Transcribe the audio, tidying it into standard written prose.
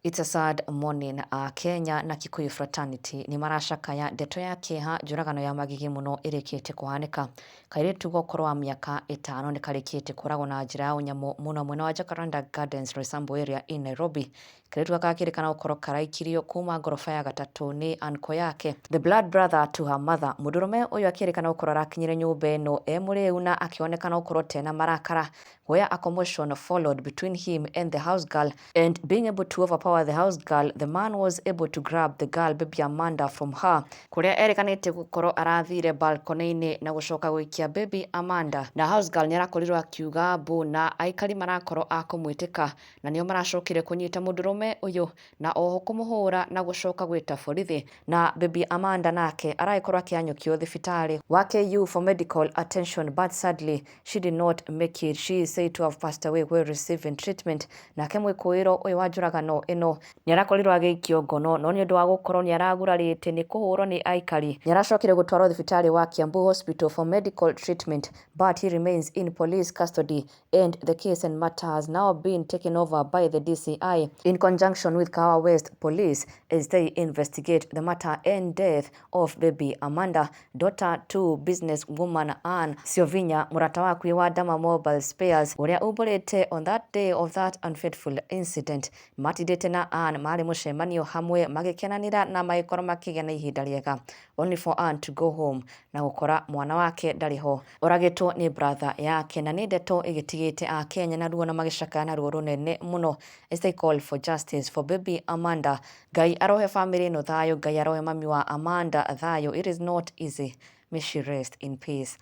It's a sad morning a Kenya na Kikuyu fraternity nĩ maracakaya ndeto ya kĩeha njũragano ya magigi mũno ĩrĩkĩtie kũhanĩka. Kairĩtu ga ũkũrũ wa mĩaka ĩtano nĩ karĩkĩtie kũragwo na njĩra ya ũnyamũ mũno mwena wa Jacaranda Gardens, Roysambu area in Nairobi. Kairĩtu gaka gakĩrĩkana gũkorwo karaikirio kuma ngoroba ya gatatũ nĩ uncle yake, the blood brother to her mother. Mũndũrũme ũyũ akĩrĩkana gũkorwo arakinyire nyũmba ĩno e mũrĩu na akĩonekana gũkorwo tena marakara, where a commotion followed between him and the house girl, and being able to overpower the house girl, the man was able to grab the girl, baby Amanda, from her, kũrĩa erĩkanĩte gũkorwo arathire balcony-inĩ na gũcoka gũikia baby Amanda. Na house girl nĩarakorirwo akiuga mbu na aikari marakorwo a kũmwĩtĩka na nĩo maracokire kũnyita mũndũrũme ũyũ na oho kũmũhũra na gũcoka gwĩta borithi. Na baby Amanda nake aragĩkorwo akĩanyũkio thibitarĩ wa KU for medical attention, but sadly she did not make it. She is said to have passed away while receiving treatment. Nake mwĩkũĩro ũyũ wa njũragano ĩno nĩarakorirwo agĩikio ngono, no nĩũndũ wa gũkorwo nĩaragurarĩte nĩ kũhũrwo nĩ aikari, nĩaracokire gũtwarwo thibitarĩ wa Kiambu Hospital for medical treatment, but he remains in police custody and the case and matter has now been taken over by the DCI in conjunction with Kahawa West Police as they investigate the matter and death of baby Amanda, daughter to businesswoman Ann Siovinya, mũrata wakuĩ wa Dama Mobile Spares, ũrĩa umbũrĩte on that day of that unfateful incident. Matindĩte na Ann marĩ mũcemanio hamwe magĩkenanĩra na magĩkorwo makĩgĩa na ihinda rĩega, only for Ann to go home na gũkora mwana wake ndarĩ ho, oragĩtwo nĩ brother yake. Na nĩ ndeto ĩgĩtigĩte a Kenya na ruo na magĩcakaya na ruo rũnene mũno as they call for justice for baby Amanda. Ngai arohe family ĩno thayũ, Ngai arohe mami wa Amanda thayũ. It is not easy. May she rest in peace.